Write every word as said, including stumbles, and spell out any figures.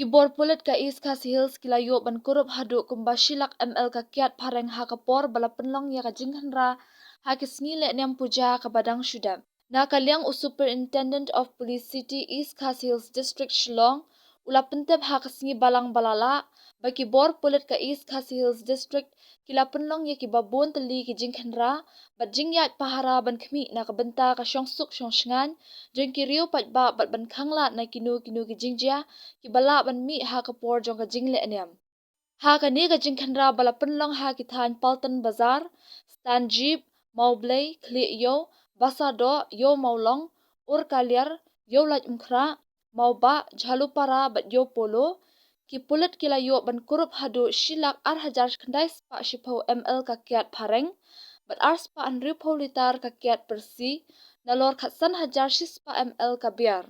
Ki bor pulit ka East Khasi Hills ki la ïoh ban kurup haduh kumba shi lak M L ka kiad phareng ha ka por ba la pynlong ïa ka jingkhynra ha ki sngi lehniam puja kaba dang shu dep. Na ka liang u Superintendent of Police City East Khasi Hills District Shillong u la pyntip ha ka sngi Balang ba la lah ba ki bor pulit ka East Khasi Hills District ki la pynlong ïa kiba bun tylli ki jingkhynra bad jingïaid pahara ban khmih na ka bynta ka shongsuk shongshngaiñ jong ki riew paidbah bad ban khanglad na kino kino ki jingjia kiba lah ban mih ha ka por jong ka jinglehniam. Ha kane ka jingkhynra ba la pynlong ha ki thaiñ Paltan Bazar, Stand Jeep, Mawblei, Khlieh Ïew, Basadoh, Ïew Mawlong, Urkaliar, Ïew Laitumkhrah, Mawbah, Jhalupara bad Ïew Polo, ki pulit ki la ïoh ban kurup haduh shi lak ar hajar khyndai spah shiphew M L ka kiad phareng bad ar spah hynriewphew litar ka kiad pyrsi, nalor khatsan hajar shi spah M L ka beer.